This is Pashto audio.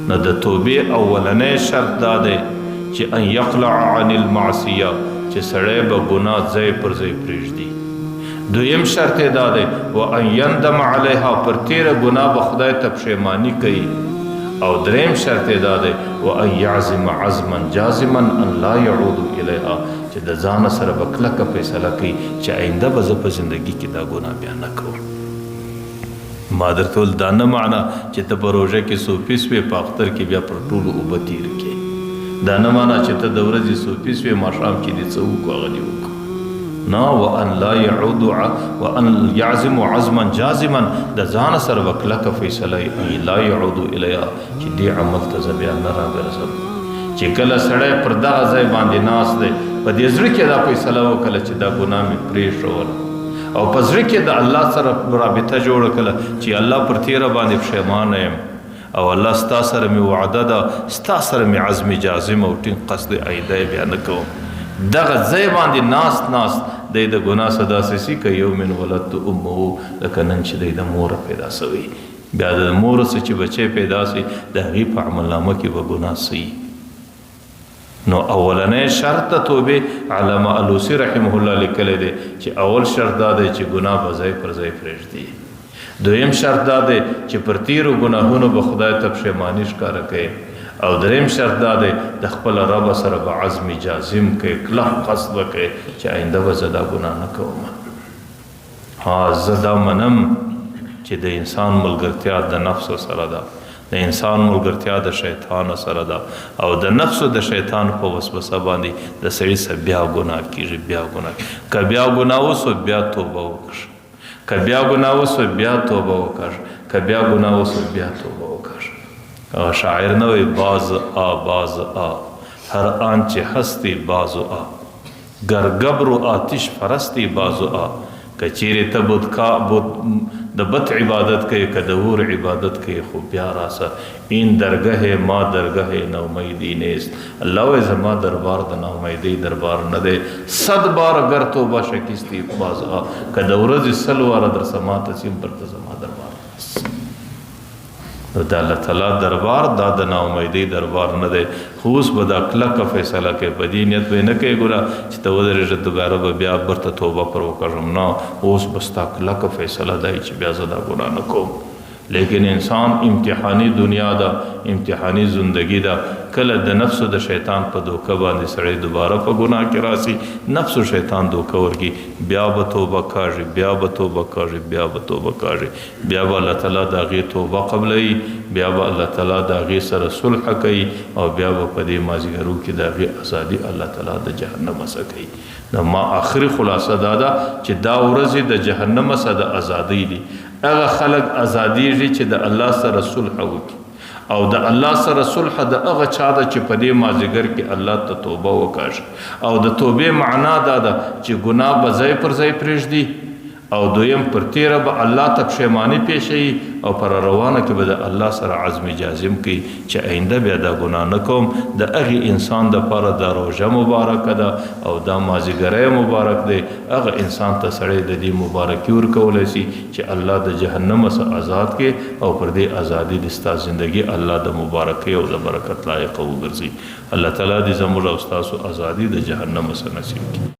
نو د توبې اولنی شرط دا دی چې ان یقلع عن المعصیه، چې سړی به ګناه ځای پر ځای پرېږدي. دویم شرط یې دا دی و ان یندم علیها، پر تیره ګناه به خدای ته پښیماني کوي. او دریم شرط یې دا دی و ان یعزم عزما جازما ان لا یعود الیها، چې د ځانه سره به کلکه فیصله کوي چې آینده به زه په زندګي کې دا ګناه بیا نه کوم. ما درته ویل دا نه معنا چې ته په روژه کې صوفي سوې، په اختر کې بیا پر ټولو اوبه تیر کې. دا نه معنا چې ته د ورځې صوفي سوې، ماښام چې دې څه وکړو هغه دې وکړو. نه، وان لا يعود وان يعزم عزما جازما، د ځانه سره به کلکه فیصله وي لا يعود الیها، چې دې عمل ته زه بیا نه راګرځم. چې کله سړی پر دغه ځای باندې ناست دی، په دې زړه کې دا فیصله وکړه چې دا ګناه مې پرېښوله، او په زړه کې د الله سره رابطه جوړه کړه چې الله پر تیره باندې پښیمانه یم، او الله ستا سره مې وعده ده، ستا سره مې عزم جازم او ټینګ قصد آینده یې بیا نه کوم. دغه ځای باندې ناست ناست دی د ګناه څخه داسې سي که یوم ولدت امه، لکه نن چې دی د موره پیدا سوی. بیا د مور څخه چې بچی پیدا سي د هغې په عملنامه کې به ګناه سي. نو اولنې شرط د توبې علامه الوسی رحمه الله لیکلی دی چې اول شرط دا دی چې ګناه به ځای پر ځای پرېږدي. دویم شرط دا دی چې پر تیرو ګناهونو به خدای ته پښیماني ښکاره کوي. او دریم شرط دا دی د خپل رب سره به عزم جازم کوي، کلک قصد به کوي چې آینده به زه دا ګناه نه کوم. ها، زه دا منم چې د انسان ملګرتیا د نفس سره ده، د انسان ملګرتیا د شیطان سره ده، او د نفس او د شیطان په وسوسه باندې د سړي سره بیا ګناه کیږي، بیا ګناه. که بیا ګناه وسو بیا توبه وکړه، که بیا ګناه وسو بیا توبه وکړه، که بیا ګناه وسو بیا توبه وکړه. هغه شاعر نه وایي باز آ باز آ هر آن چې هستی باز آ، ګر ګبر و آتش پرستی باز آ. که چیرې ته بت کا بت د بت عبادت کوي، که د اور عبادت کوي، خو بیا راسه. این درګه ما درګه نومیدی نیست. الله وایي زما دربار د ناامیدۍ دربار نه دی. صد بار ګر توبه شکستی باز آ، که د ورځې 100 واره درسه ماته سي هم برته زما دربار. نو د الله تعالی دربار دا د ناامیدۍ دربار نه دی. خو اوس به دا کلکه فیصله کوي، په دې نیت به یې نه کوي ګوره چې ته ودرېږه دوباره به بیا برته توبه پر وکړم. نه، اوس به ستا کلکه فیصله دی چې بیا زه دا ګناه نه کوم. لیکن انسان امتحاني دنیا ده، امتحاني زندگی ده. کله د نفس او د شیطان په دوکه باندې سړی دوباره په ګناه کې راسي، نفس او شیطان دوکه ورکړي، بیا به توبه کاږي، بیا به توبه کاږي، بیا به توبه کاږي، بیا به الله تعالی د هغې توبه قبلوي، بیا به الله تعالی د هغې سره صلح کوي، او بیا به په دې مازیګرو کې د هغې ازادي الله تعالی د جهنم څخه کوي. نو ما آخري خلاصه دا ده چې دا ورځې د جهنم څخه د ازادۍ دي. هغه خلک ازادیږي چې د الله سره صلح وکړي، او د الله سره صلح د هغه چا ده چې په دې مازیګر کې الله ته توبه وکاږي. او د توبې معنا دا ده چې ګناه به ځای پر ځای پرېږدي، او دویم پر تیره به الله ته پښیماني پیښوي، او پر روانه کې به د الله سره عزم جازم کوي چې آینده بیا دا ګناه نه کوم. د هغې انسان دپاره دا روژه مبارکه ده او دا مازیګری مبارک دی. هغه انسان ته سړی د دې مبارکي ورکولی سي چې الله د جهنم څخه آزاد کړي، او پر دې ازادي د ستا زندګي الله د مبارکۍ او د برکت لایقه وګرځي. الله تعالی دې زموږ او ستاسو ازادي د جهنم څخه نصیب کړي.